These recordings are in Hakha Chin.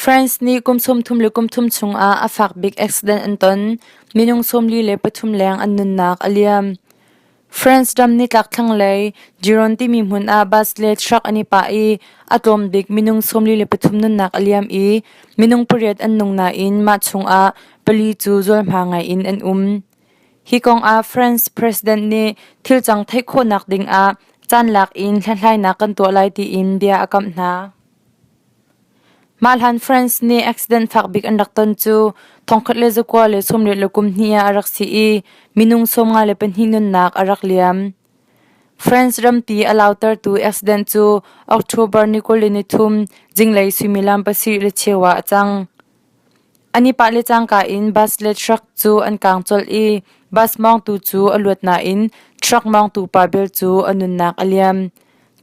France nih kum 33 chungah a fak bik accident an ton. Minung 43 leng an nunnak a liam. France ram nitlak thlanglei Gironde timi hmun ah bus le truck an i pah i a tlawm bik minung 43 nunnak a liam i minung pariat an nung nain mah chungah pali cu zualhma ngai in an um. Hi kong ah France President nih thilcang theih khawhnak dingah caan lak in hlathlainak kan tuah lai tiin bia a kamh hna. Mah hlan France nih accident fak bik an rak ton cu 1992 ah a rak si i minung 54 nunnak a rak liam. France rampi a lautertu accident cu October ni 23 zinglei suimilam 7:15 ah a cang. An i pah le cangka in bus le truck cu an kang colh i bus mawngtu cu a luat nain truck mawngtu pa bel cu a nunnak a liam.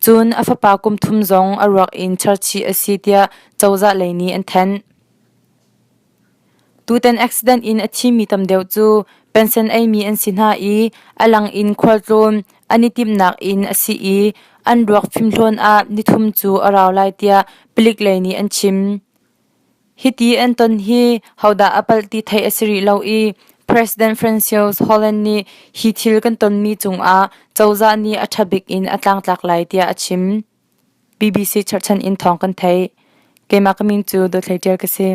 Cun a fapa kum thum zong a ruak in charchih a si tiah cozah lei nih an thanh. Tutan accident in a thimi tam deuh cu pension eimi an si hna i a lang in khualtlawn an i timhnak in a si i an ruak fimhlawn ah nithum cu a rau lai tiah palik lei nih an chim. Hiti an ton hi hodah a palh ti theih a si rih lo i President Francois Hollande nih hi thil kan tonmi cungah cozah nih a ṭha bik in a tlangtlak lai tiah a chim. BBC cherhchan in thawng kan theih. Keimah ka min cu Dawthlei Ṭial ka si.